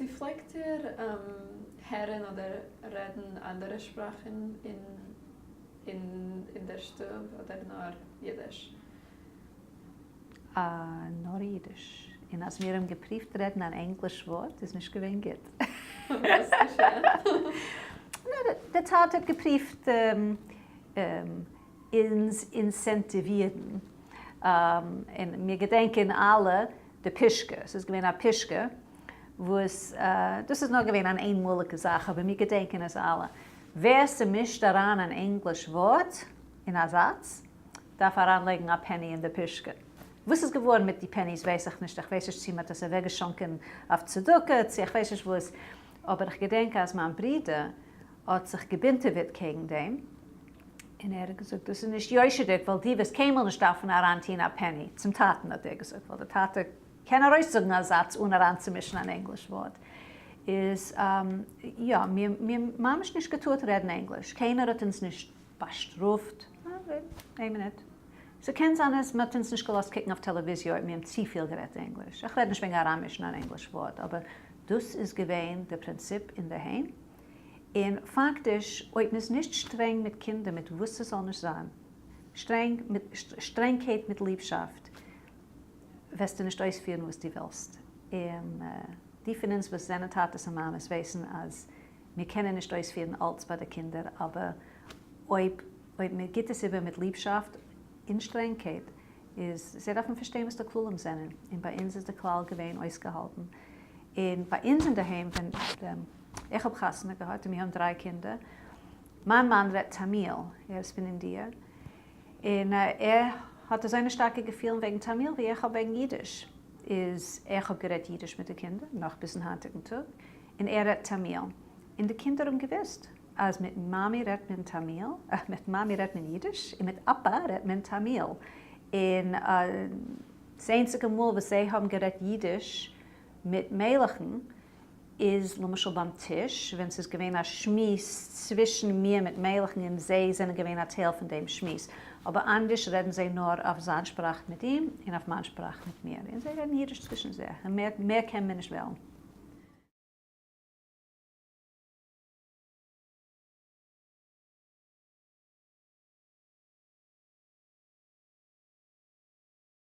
צו פלעגט איר הערן אדער רעדן אנדערע שפראכן אין דער שטוב אדער נאר אידיש? נאר אידיש. און אז מיר האבן געפריווט רעדן אן ענגליש ווארט איז נישט געווען גוט. וואס געשען? דער טאטע האט געפריווט אונז אינסענטיווירן. און מיר געדענקען אלע די פושקע. ס'איז געווען א פושקע וואס דאס איז נאר געווען אן איינמאליגע זאך אבער מיר געדענקען עס אלע. ווער ס'מישט אריין אן ענגליש ווארט אין א זאץ דארף אריינלייגן א penny אין די פושקע. וואס איז געווארן מיט די pennies ווייס איך נישט, איך ווייס נישט צו מ'האט עס אוועקגעשאנקען אויף צדקה צו איך ווייס נישט וואס, אבער איך געדענק אז מיין ברודער האט זיך געבונטעוועט קעגן דעם, און ער האט געזאגט דאס איז נישט יושר'דיג ווייל דו וועסט קיינמאל נישט דארפן אריינטוהן א penny, צום טאטן האט ער געזאגט, ווייל דער טאטע קען ארויסזאגן א זאץ אן אריינצומישן אן ענגליש ווארט, איז יא, מיר מיר ממש נישט געטארט רעדן ענגליש, קיינער האט אונז נישט באשטראפט, איין מינוט, ס'קען זיין אז מ'האט אונז נישט געלאזט קוקן אויף טעלעוויזיע אויב מיר האבן צופיל גערעדט ענגליש, איך רעד נישט וועגן אריינמישן אן ענגליש ווארט, אבער דאס איז געווען די פרינציפ אינדערהיים, און פאקטיש אויב מ'איז נישט שטרענג מיט קינדער מיט וואס ס'זאל נישט זיין, שטרענג מיט שטרענגקייט מיט ליבשאפט, וועסטו נישט אויספירן וואס דו ווילסט, און די פון אונז וואס זענען טאטעס און מאמעס ווייסן אז מיר קענען נישט אויספירן אלץ ביי די קינדער, אבער אויב אויב מען גיבט עס איבער מיט ליבשאפט און שטרענגקייט, איז זיי דארפן פארשטיין וואס די כללים זענען, און ביי אונז איז די כלל געווען אויסגעהאלטן, און ביי אונז אינדערהיים ווען איך האב חתונה געהאט און מיר האבן דריי קינדער, מיין מאן רעדט טאמיל, ער איז פון אינדיע, און ער האט אזוינע שטארקע געפילן וועגן טאמיל ווי איך האב וועגן אידיש, איז איך האב גערעדט אידיש מיט די קינדער נאך ביזן היינטיגן טאג, און ער רעדט טאמיל, און די קינדער האבן געוואוסט אז מיט מאמי רעדט מען טאמיל, מיט מאמי רעדט מען אידיש, און מיט אפא רעדט מען טאמיל, און דאס איינציגע מאל וואס זיי האבן גערעדט אידיש מיט מלך'ן איז למשל ביים טיש ווען ס'איז געווען א שמועס צווישן מיר מיט מלך'ן און זיי זענען געווען א טייל פון דעם שמועס, אבער אנדערש רעדן זיי נאר אויף זיין שפראך מיט אים און אויף מיין שפראך מיט מיר, און זיי רעדן אידיש צווישן זיך, און מער קען מען נישט וועלן.